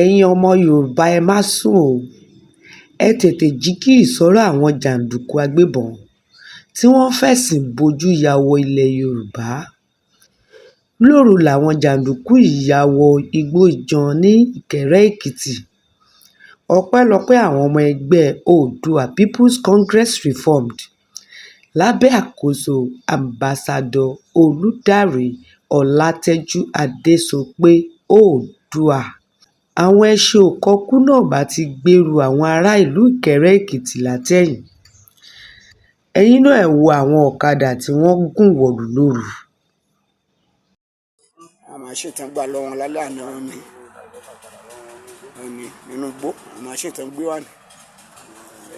Ẹ̀yin ọmọ Yorùbá ẹ má sùn o, ẹ tètè jí gìrì sọ́rọ̀ àwọn jàǹdùkú agbébọ̀n tí wọ́n ń fẹ̀sìn bojú ya wọ ilẹ̀ Yorùbá. Lóru làwọn jàǹdùkú yìí ya wọ igbó Ijan ní Ìkéré-èkìtì. Ọpẹ́lọpẹ́ àwọn ọmọ ẹgbẹ́ Oòduà People's Congress Reformed lábẹ́ àkóso Ambassador Olùdaré Ọlátẹ́jú Adésopé Oòduà, àwọn ẹṣin-ò-kọkú náà ìbá ti gbèrú àwọn ará ìlú Ìkéré-èkìtì látẹ̀yìn. Ẹ̀yin náà ẹ wo àwọn ọ̀kadà tí wọ́n gùn wọ̀lú lóru. A máa ṣètàn gbà lọ́wọ́ wọn lálẹ́ àná ni òní nínú igbó. A máa ṣètàn gbé wà ní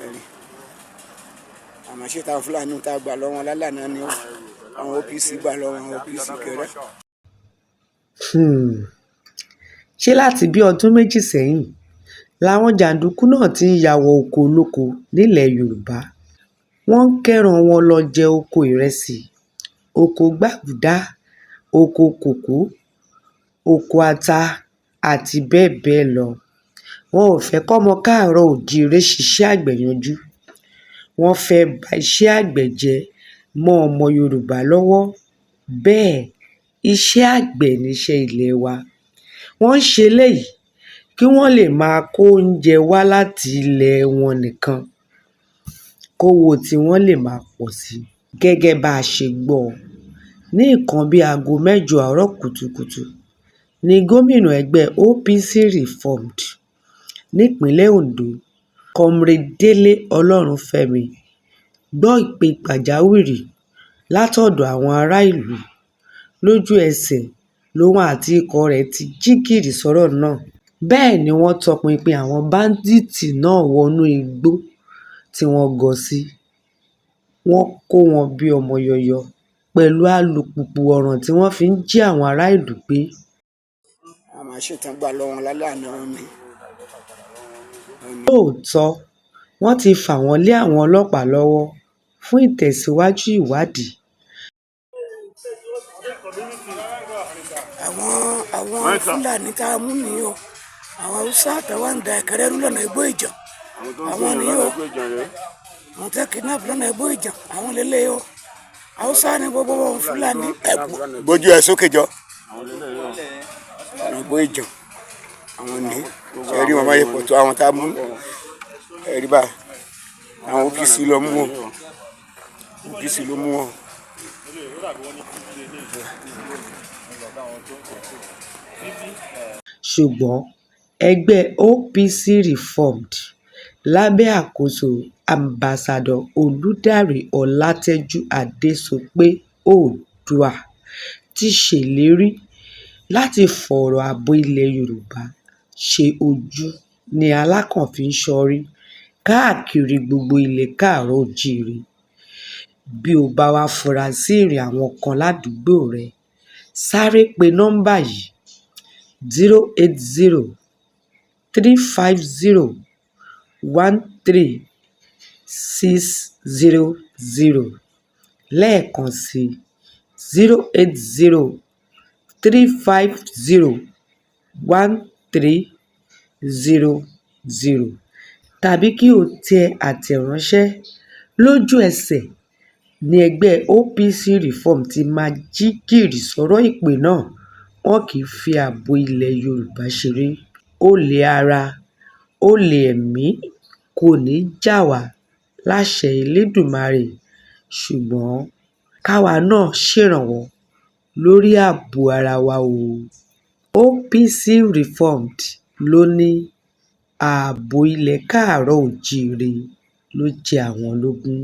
ẹ̀rí. A máa ṣètàn Fúlàní tá a gbà lọ́wọ́ wọn lálẹ́ àná ni ó àwọn OPC gbà lọ́wọ́ àwọn OPC Ìkẹrẹ. Ṣé láti bíi ọdún 2 sẹ́yìn làwọn jàǹdùkú náà ti ń ya wọ oko olóko nílẹ̀ Yorùbá? Wọ́n ń kẹ́ran wọn lọ jẹ oko ìrẹsì, oko gbàgúdá, oko kókó, oko ata àti bẹ́ẹ̀ bẹ́ẹ̀ lọ. Wọn ò fẹ́ kọ́mọ káàárọ̀-oòjíire ṣiṣẹ́ àgbẹ̀ yanjú. Wọ́n fẹ́ẹ́ ba iṣẹ́ àgbẹ̀ jẹ́ mọ́ ọmọ Yorùbá lọ́wọ́. Bẹ́ẹ̀ iṣẹ́ àgbẹ̀ níṣẹ́ ilé wa. Wọ́n ń ṣe eléyìí kí wọ́n lè máa kó oúnjẹ wá láti ilé wọn nìkan, kówó tiwọn lè máa pọ̀ sí i. Gẹ́gẹ́ bá a ṣe gbọ́, ní nǹkan bíi aago mẹ́jọ àárọ̀ kùtùkùtù ní gómìnà ẹgbẹ́ OPC Reformed nípìnlẹ̀ Ondo, Comrade Délé Olórunfẹ́mi, gbọ́ ìpè pàjáwìrì látọ̀dọ̀ àwọn ará ìlú. Lójú-ẹsẹ̀ lòun àti ikọ̀ rẹ̀ ti jí gìrì sọ́rọ̀ náà. Bẹ́ẹ̀ ni wọ́n tọpinpin àwọn báńdíìtì náà wọnú igbó tí wọ́n gọ sí. Wọ́n kó wọn bíi ọmọ yọ̀yọ̀ pẹ̀lú alùpùpù ọ̀ràn tí wọ́n fi ń jí àwọn ará ìlú gbé. A máa ṣètàn gbà lọ́wọ́ wọn lálẹ́ àná ni. Lóòótọ́, wọ́n ti fà wọ́n lé àwọn ọlọ́pàá lọ́wọ́ fún ìtẹ̀síwájú ìwádìí. Àwọn Fúlàní tá a mú nìyí o. Àwọn Haúsá àtàwọn ń da Ìkẹrẹ rú lọ́nà Igbó Ìjàn. Àwọn nìyí o. Àwọn tẹ́ kidnap lọ́nà Igbó Ìjàn. Àwọn lélẹ̀ o. Haúsá ni gbogbo wọn, Fúlàní. Bójú ẹ sókè jọ. Ọ̀nà Igbó Ìjàn. Àwọn ní. Ṣé rí wọn bá yẹ pọ̀ tó àwọn tá a mú? Ẹ rí báyìí. Àwọn OPC ló mú wọn. OPC ló mú wọn. Ṣùgbọ́n ẹgbẹ́ OPC Reformed lábẹ́ àkóso Ambassador Olùdaré Ọlátẹ́jú Adésopé Oòduà ti ṣèlérí láti fọ̀rọ̀ ààbò ilẹ̀ Yorùbá ṣe ojú ní alákàn fi ń ṣọ́rí káàkiri gbogbo ilẹ̀ káàárọ̀-oòjíire. Bí o bá wàá fura sí ìrìn àwọn kan ládùúgbò rẹ, sáré pe nọ́ńbà yìí: 080 350 13 600. Lẹ́ẹ̀kan sí i, 080 350 1300 tàbí kí o tẹ àtẹ̀ránṣẹ́. Lójú-ẹsẹ̀ ní ẹgbẹ́ OPC Reformed ti máa jí gìrì sọ́rọ̀ ìpè náà. Wọn kì í fi ààbò ilẹ̀ Yorùbá ṣeré. Olè ara, olè ẹ̀mí kò ní í já wa láṣẹ Elédùmarè, ṣùgbọ́n káwa náà ṣèrànwọ́ lórí ààbò ara wa o. OPC Reformed ló ní ààbò ilẹ̀ káàárọ̀-oòjíire ló jẹ àwọn lógún.